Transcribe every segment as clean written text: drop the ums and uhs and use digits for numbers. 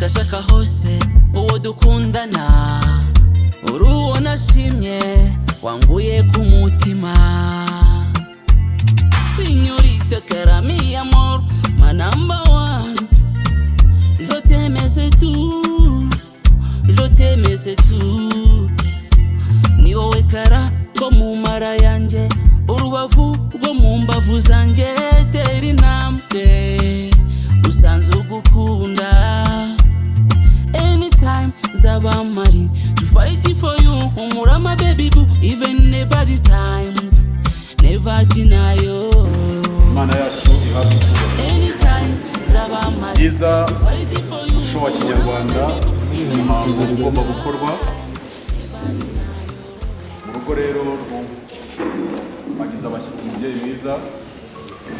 Nshakashaka hose uwo dukundana, uri uwo nashimye, wanguye ku mutima. Señorita cara, mi amor, ma number one. Je t'aime, c'est tout. Je t'aime, c'est tout. Ni wowe kara ko mu mara yanjye, urubavu rwo mu mbavu zanjye. Tera intambwe usanze ugukunda. Anytime nzaba mpari to fight for you. Umurama baby boo, even the bad times, never deny you. Imana yacu ihabwe icyubahiro. Anytime nzaba mpari Byiza. to fight for you. Umuco wa Kinyarwanda, umuhango ugomba gukorwa mu rugo. Rero bagize abashyitsi, umubyeyi mwiza,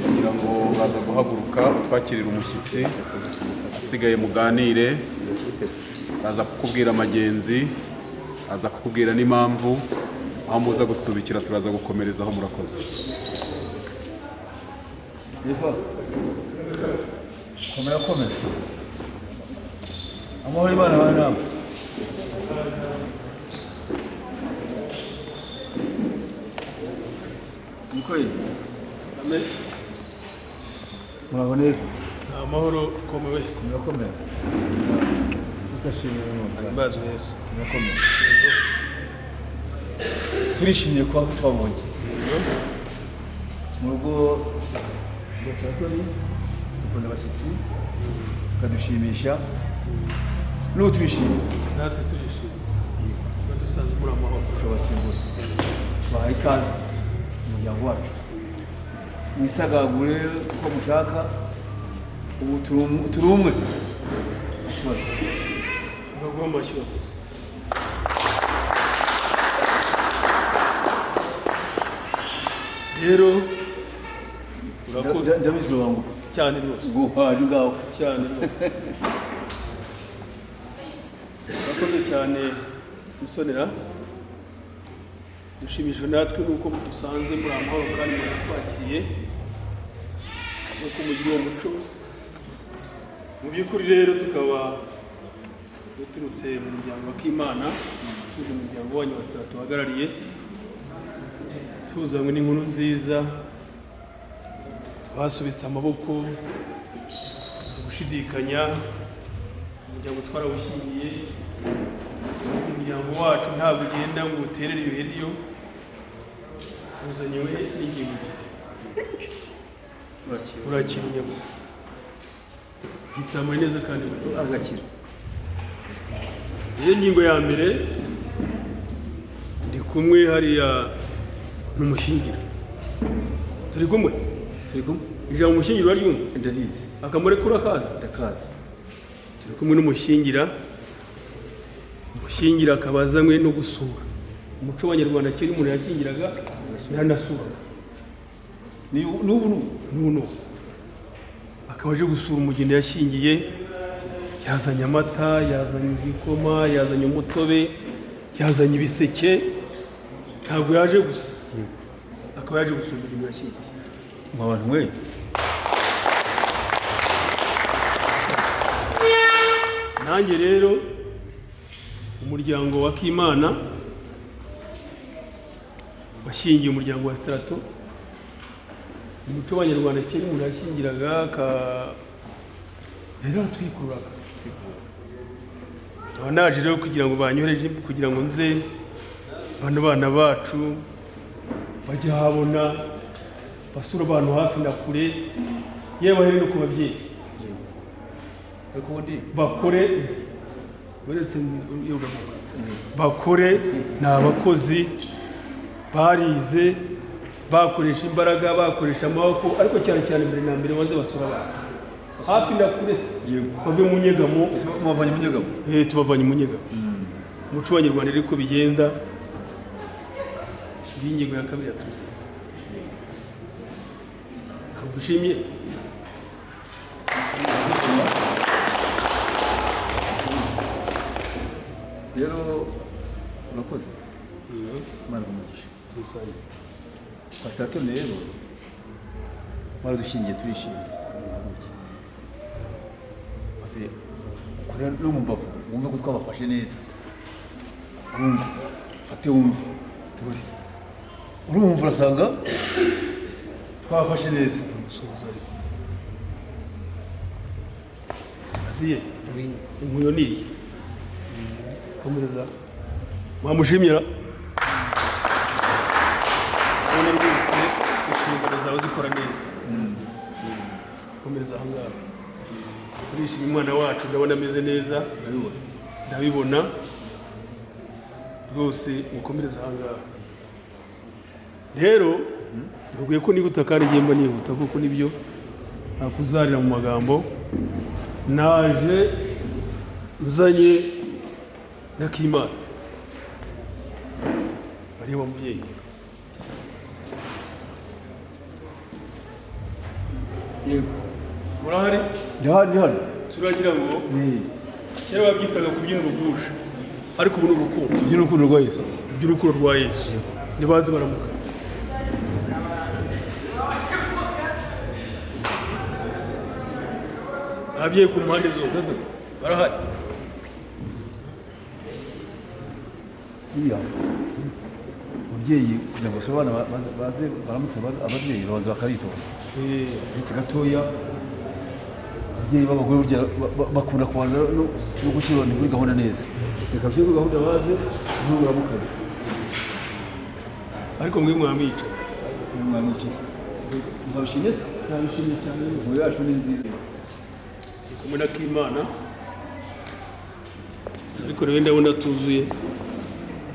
kugira ngo baza guhaguruka utwakirire umushyitsi, asigaye muganire. Aza kukubwira amagenzi, aza kukubwira n'impamvu aho muza gusubikira, turaza gukomerezaho. Murakoze. Eva, komera komera, amahoro y'Imana abane namwe. Nikoye, muraho neza? Amahoro, komewe. Komera komera, uzashimira Imana. Mbazwe Yesu. Murakomeye, turishimiye kuba twabonye mu rugo rwa Turatori. Dukunda abashyitsi, bakadushimisha, n'ubu turishimye. Natwe turishimye kuba dusanzwe muri amahoro. Turabakingura, tubahaye ikaze mu muryango wacu, mwisagagure uko mushaka. Ubu turi umwe, nta kibazo. Baguha amashyi, bakoze. Rero urakoze. Ndabizi urubanguka. Cyane rwose. Guhaje ubwawe. Cyane rwose, urakoze cyane musonera. Dushimishijwe natwe nuko dusanze muri amahoro kandi muratwakiriye nk'uko mugira uwo muco. Mu by'ukuri rero tukaba duturutse mu muryango wa Kimana, tuje mu muryango wanyu wa tuhagarariye, tuzanywe n'inkuru nziza. Twasubitse amaboko gushidikanya, umuryango twarawushyingiye. Umuryango wacu ntabwo ugenda ngo uterere iyo heriyo. Tuzanywe n'ingingo ebyiri. Urakira inyama gitsambaye neza kandi buri Agakira. Iyo ngingo ya mbere, ndi kumwe hariya n'umushyingira, turi kumwe. Turi kumwe. Ijambo umushyingira uraryumva? Ndarizi. Akamurekura akaza. Ndakazi. Turi kumwe n'umushyingira. Umushyingira akaba azanywe no gusura. Umuco w'Abanyarwanda, kera umuntu yashyingiraga yaranasuraga. N'ubu n'ubu. N'ubu akaba aje gusura umugeni yashyingiye. Yazanye amata, yazanye igikoma, yazanye umutobe, yazanye ibiseke. Ntabwo yaje gusa, akaba yaje gusura umugeni yashyingiye. Mu bantu mwe. Nanjye rero umuryango wa Kimana washyingiye umuryango wa Sitarato. Umuco w'Abanyarwanda, kera umuntu yashyingiraga aka rero aratwikururaga. Nkaba naje rero kugira ngo banyohereje kugira ngo nze bano bana bacu bajye habona, basura abantu hafi na kure, yewe bahere no ku babyeyi. Ariko ubundi Bakore, uretse iyo uravuga bakore, ni abakozi barize, bakoresha imbaraga, bakoresha amaboko, ariko cyane cyane mbere na mbere banze basura abantu hafi na kure. Yego. Bave mu nyegamo. Mubavanye mu nyegamo. Tubavanye mu nyegamo. Umuco w'Abanyarwanda rero uko bigenda. Iyi ngingo ya kabiri yatuze, ntabwo ushimye. Rero urakoze, Imana umugisha. Tubisange. Kwa Sitratoni rero baradushyingiye, turishimye. Muhaguruke maze ukore. No mu mbavu wumve ko twabafashe neza. Wumve, fate wumve, turi urumva urasanga twabafashe neza. Adiye, inkuyo ni iyi. Komereza. Wamushimira. Ubona rwose inshingano zawe zikora neza. Komereza aho ngaho. Turishimye, umwana wacu ndabona ameze neza. Ndabibona. Rwose mukomereze aha ngaha. Rero nkubwiye ko nihuta kandi ngiye mba nihuta kuko nibyo ntakuzarira mu magambo. Naje nzanye na Kimana ariwe wa mubyeyi. Yego. Murahari? Ndahari, ndahari. Turagira ngo kera babyitaga kubyina urugusha, ariko ubu ni urukundo. Tubyina urukundo rwa Yesu. Tubyina urukundo rwa Yesu. Nibaze baramuka. Ababyeyi ku mpande zombi barahari. Iya, umubyeyi kugira ngo asure abana baze baramutse ababyeyi babanza bakabitora. Uretse gatoya ababyeyi b'abagore burya bakunda kubanza no gushyira abantu kuri gahunda neza. Reka bashyire kuri gahunda baze nibo baramukanye. Ariko mwe mwamwica. Mwe mwamwicaye. Mwabishimye se? Nabishimye cyane. Inkuru yacu ni nziza. Ndi kumwe na Kimana, ariko rero ndabona atuzuye.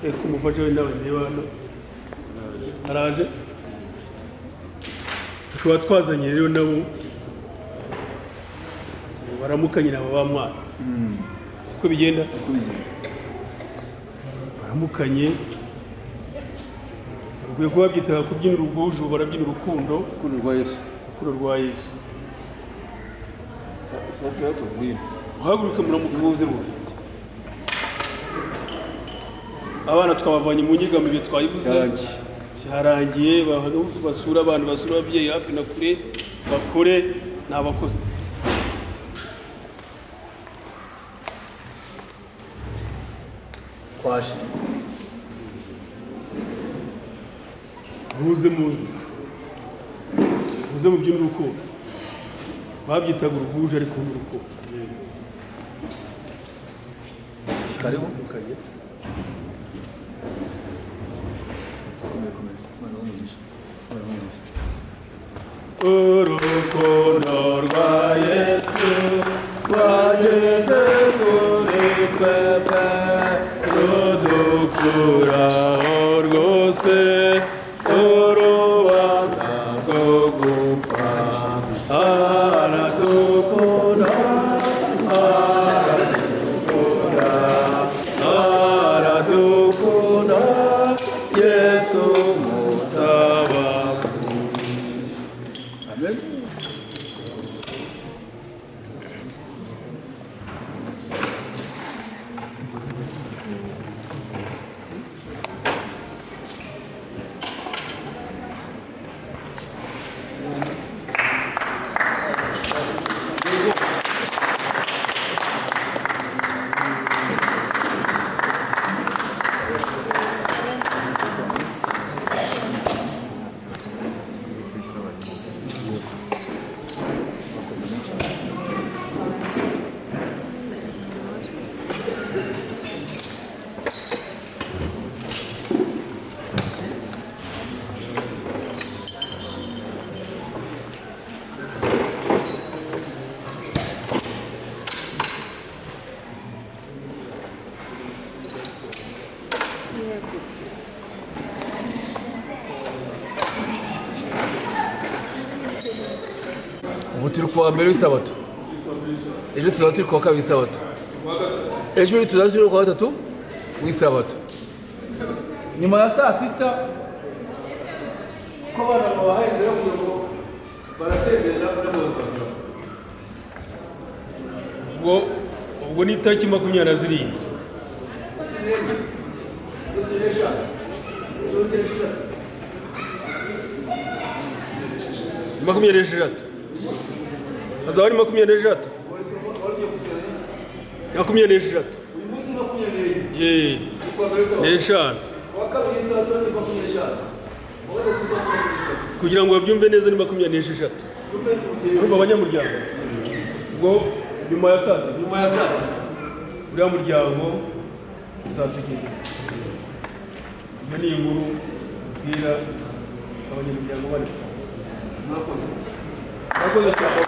Reka umufasha we nawe ndeba hano araje. Tukaba twazanye rero nabo baramukanye na ba mwana. Siko bigenda? Baramukanye. Ukwiye kuba babyitaga kubyina urwuju, barabyina urukundo. Urukundo rwa Yesu. Urukundo rwa Yesu. Muhaguruke muramuka. Abana twabavanye mu nyegamo, ibyo twayivuze byarangiye. Basura abantu, basura ababyeyi hafi na kure, bakore ni abakozi. Twaje. Muze, muze, muze mubyine urukundo. Babyitaga urwuje ariko ni urukundo. Karibu. Urukundo rwa Yesu rwageze kuri twebwe, rudukuraho rwose urubanza rwo gupfa. Aradukunda, aradukunda, aradukunda Yesu mutabazi. Amen. Ubu turi kuwa mbere w'isabato, ejo tuzaba turi kuwa kabiri w'isabato, ejo tuzaba turi kuwa gatatu w'isabato. Nyuma ya saa sita ko abana babahaye inzira yo kugira ngo baratembera n'abazabura. Ubwo ni itariki 27. 26. Hazaba ari 26. 26. Uyu munsi 24. Ye. Kuwa mbere sawa. N'eshanu. Kuwa kabiri saa tatu ni 25. Kuwa gatatu saa tatu ni 23. Kugira ngo babyumve neza ni 26. Urumva abanyamuryango ubwo nyuma ya saa sita, Nyuma ya saa sita uriya muryango uzatugenda. Iyo ni inkuru ubwira abanyamuryango bari. Murakoze. Murakoze cyane.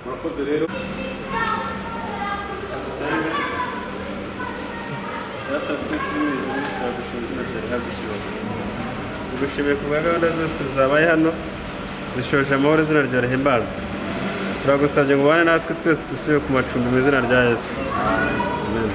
Murakoze rero. Dusenge. Data twese uri mu ijuru, turagushima izina ryawe rihabwe icyubahiro. Tugushimiye ku bwa gahunda zose zabaye hano zishoje amahoro, izina ryawe rihimbazwe. Turagusabye ngo ubane natwe twese, dusubiye ku macumbi mu izina rya Yesu, amen.